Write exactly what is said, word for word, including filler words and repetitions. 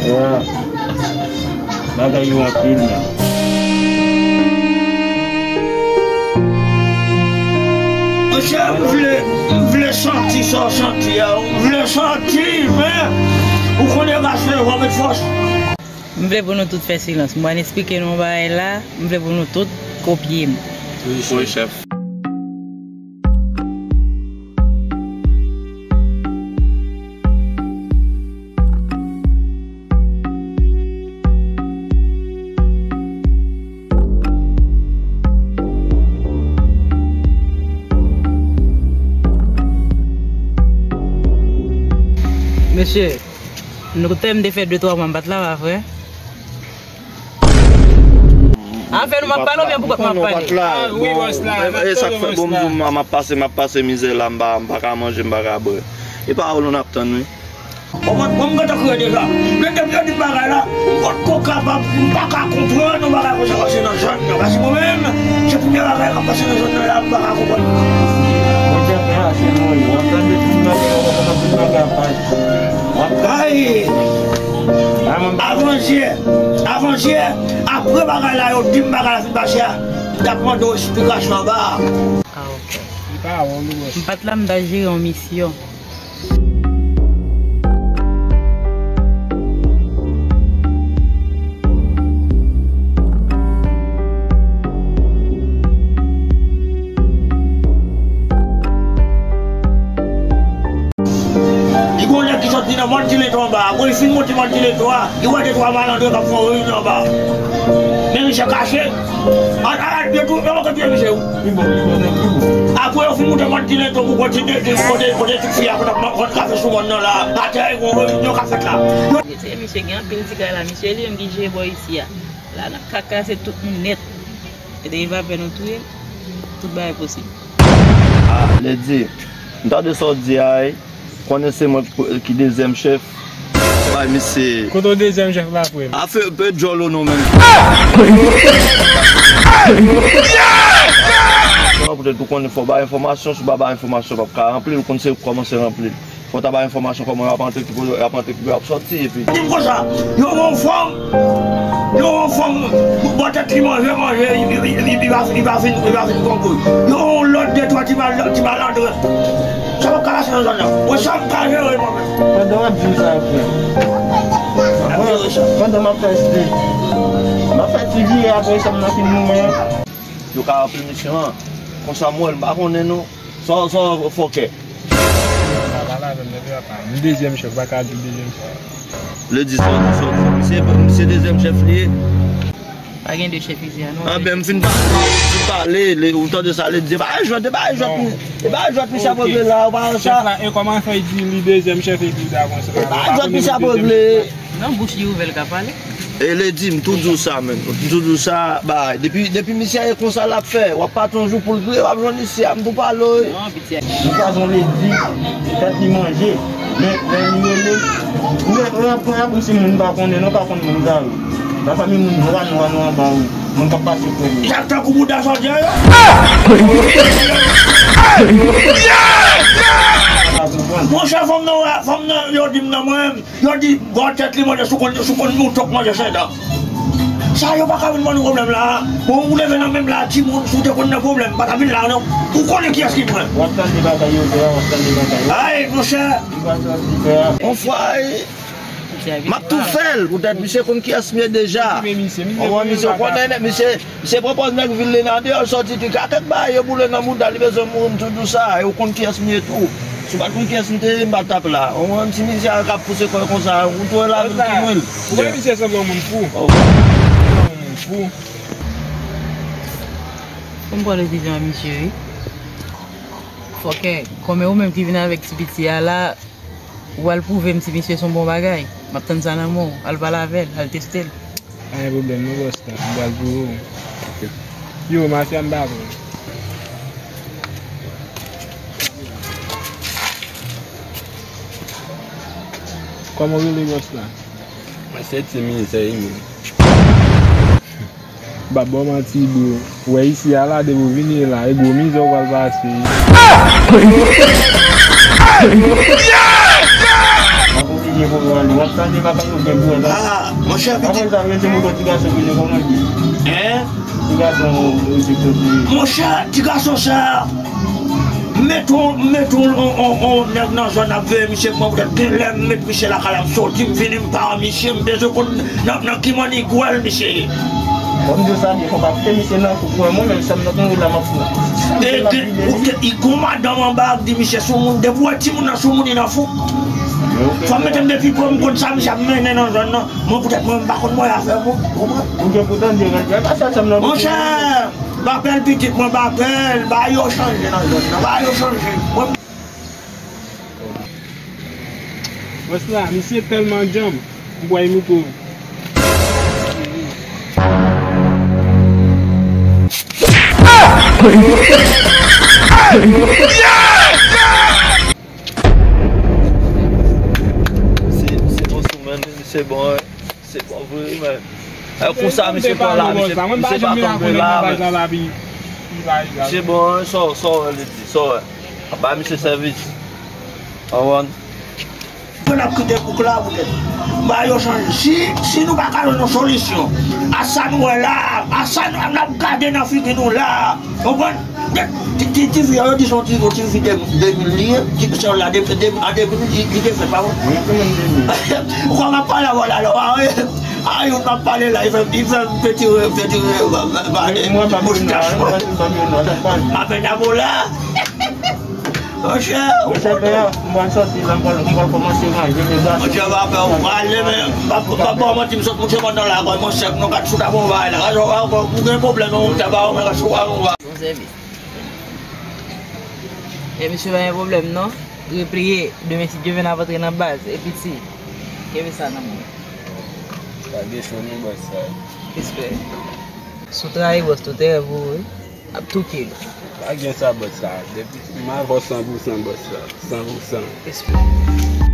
Ya. Bagay yo anpil, men. Monchè, m vle, m vle santi sa w santi a. M vle santi, men ou konnen gason yo pa met fòs. M vle pou nou tout fè silans. M pral esplike nou yon bagay la. M vle pou nou tout kopye m. Wi, chèf. Mesye, nou te m te fè de twa mwa m pa t la, pa vre? Afè nou m ap pale oubyen pou kont mwen ap pale? Ah, wi, bòs la, n ap tande w, bòs la. E sa k fè, bon, m di w, m ap pase, m ap pase mizè la, m pa, m pa ka manje, m pa ka bwè. E pawòl nou n ap tann, wi. Bon, mwen, mwen, m gentan kriye deja. Men depi yo di m bagay la, m potko kapab, m pa ka konprann yon bagay konsa pase nan zòn nan. Paske mwen menm, se premye bagay k ap pase nan zòn nan la, m pa ka konprann. Mwen te pase mwen, w ap tande tout bagay, w ap tande tout bagay ap pase. W ap... Ay! Avanjè, avanjè, apre bagay la, yo di m bagay la fin pase a, m t ap mande w esplikasyon anba a. Ah, ok. M pa t la, m ta jere yon misyon. Li gen yon nèg ki sot vin nan Mòn Tileto anba a. Apre li fin monte Mòn Tileto a, li wè de twa malandren k ap fè yon reyinyon anba a. Men misye kache. Al, al, al, yo tou, yo poko touye misye, wi. Li bon, li bon, nèg li bon. Apre yo fin moute Mòn Tileto pou kontinye, pou kote, kote tout fi a, kote ap vann kafe sou mòn nan la. Atè, yon reyinyon k ap fèt la. Yo... Se misye gen anpil ti kay la, misye li menm ki jere bò isi a. La, n ap kaka, se tout moun nèt. E de evapè nou touye, tout bagay posib. Ah, Lady, m tande sa w di a, wi. Konnen se mwen ki, ki dezyèm chèf. Bay misye. Kote w dezyèm chèf la, frè m? Afè, pe djòl ou non, men. Non, poutèt ou konnen fò bay enfòmasyon, si w pa bay enfòmasyon, p ap ka ranpli l, ou konn se kòman se ranpli l. Fò w ta bay enfòmasyon kòman y ap antre, ki kote y ap antre, ki kote y ap sòti, epi. Di m konsa, yo wè yon fanm, yo wè yon fanm, bò tèt li manje, manje, li, li, li, li, li pa, li pa fin, li pa fin konprann. Yo wè yon lòt de twa ti mal, ti malandren. Sa p ap ka pase nan zòn nan. Mwen sa m ka jere mwen menm. Pandan w ap di sa, frè. Pandan m ap fè, m ap fè ti vire apre sa m nan fin moumen. Yo ka anpil misyon an. Konsa m wè l, m pa konnen non. Sa, sa fòkè. Pa pale avè m, nèg yo ap pale. M dezyèm chèf, pa ka di dezyèm chèf. Lady sa w di, sa w di. Misye, misye dezyèm chèf li ye. Pa gen de chèf isi a non. Anben, m fin pale, m fin pale, le, ou tande sa Lady di, e pa jwèt, e pa jwèt, e pa jwèt misye ap regle la, ou pa wè sa. Chèf la, e kòman fè di li dezyèm chèf epi li ta konsa? E pa jwèt misye ap regle. Nan bouch li ouvè, l ka pale. E Lady, m tou di w sa, menm. M tou di w sa, bay. Depi, depi misye e konsa l ap fè, w ap pati yon jou pou l kriye, w ap jwenn isi a, m tou pale w. Non, piti a. Li pwazon Lady, tèt li manje. Men, lè li rele, ou wè, ou wè, ou wè, ou wè, se moun pa konnen, non, pa konn moun sa yo. La fanmi moun nwa, nwa, nwa, ba ou. Moun k ap pase premye. Sa tankou bouda sòdye yo. Monchè, fanm nan, fanm nan, yo di m nan mwen menm. Yo di, bò tèt li manje sou konn, sou konn mouton k manje sendan. Sa yo pa ka vin ban nou pwoblèm la. Bon, ou leve nan menm la, timoun, si w te konn nan pwoblèm, pa ta vin la, non. Ou konnen kiyès ki mwen. W ap tande bagay yo fè a, w ap tande bagay yo. Ay, monchè. Li pa sòti fè a. On fwa, m ap tou fè l, poutèt misye konn kiyès m ye deja. Oman misye konnen, misye, misye pran pòz nèg vil li nan deyò, l sòti tou ka kèk bagay yo boule nan bouda, li bezwen mouri, m tou di w sa, e ou konn kiyès m ye tou. Si w pa t konn kiyès m te ye, m pa t ap la. Ou wè ti misye a k ap pouse kò l konsa, ou t wè lavil ki lwen l. Ou wè misye sanble yon moun fou. Oh. Sanble yon moun fou. Fò m pran desizyon a misye, wi. Fòkè, kòmè ou menm ki vin avèk ti piti a la, ou al pwouve m si misye se yon bon bagay. M ap tann sa nan men w. Al pale avè l, al teste l. Pa gen pwoblèm non, bòs la. M pral pwouve w. Yo, mafya m pa konn. Kòman w rele bòs la? Mwen se ti mizè wi menm. M ap ba w manti, bro. Ou wè isi a la, depi w vini la, e gwo mizè w pral pase. Pou yo ale, w ap tande papa yo gen pou yo. Ah, monchè, pitit. Apre sa, yo te mouton ti gason ki ne kòman di. Hein? Ti gason, yo te kote. Monchè, ti gason sa. Met on, met on, on, on, on nèg nan zòn ap veye misye, mwen poutèt gen lè m met misye lakay la, m soti, m vini, m pa wè misye, m bezwen konn nan, nan ki mannigwèl misye ye. Bon, m di w sa byen, fò pa kite misye nan fouk, mwen menm, sa m nan konn la, m ap fouk. E gen, ou te, i gon madanm anba k di misye sou moun, depi w wè timoun nan sou moun, i nan fouk. Fò m mete m depi pou m konn sa misye ap mennen nan zòn nan. Mwen poutèt mwen, m pa konn mwen afè moun, ou konprann? Ou gen pou tande, rèd, rèd, pa sa, sa m nan. Monchè, m pa pè l pitit, mwen pa pè l, bagay yo chanje nan zòn nan, bagay yo chanje. Mwen Wès la, misye tèlman djanm, m kwè imite w. Se, se bon sou men, se bon, se bon vre, men. E konsa, misye pran la, misye, misye pa tonbe la, men. Misye bon, sa, sa, li di, sa. Ba misye sèvis. Konprann? Pou n ap kite bouk la, poutèt bagay yo chanje. Si, si nou pa ka jwenn yon solisyon a sa nou wè la, a sa nou, n ap gade nan figi nou la, konprann? Ti, ti, ti fi a, yo di se yon ti, yon ti fi de, de mil li ye, ti sè la, de, de, an de mil li, li te fèt, pa vre? Wi, se menm de mil. Ou kwè m ap pale avè w la, lò, a, a, youn m ap pale la, li fè, li fè m petire, petire, ba, ba, ba, mouch tach mwen. M ap fè dabou la. Monchè, monchè, pè, m pral sòti la, m pral, m pral kòmanse manje, men gras. Monchè, pa pè, ou prale, men, m pa, m pa ba w manti, m sot mouche pandan la, kòman sèk nou kat sou ta bon bagay la. Ou gen pwoblèm, ou te ba w, men gras ou pa, ou pa. Bon sèvis. E misye pa gen pwoblèm, non. Repliye, demen si Dye vle n ap antre nan baz, e piti. Kenbe sa nan men w. Pa gen cho non, bòs sa. Respè. Si w trayi bòs, tou tèren pou ou, wi. Ap touke l. Pa gen sa, bòs sa. Depi m avè w san pou san, bòs sa. San pou san. Respè.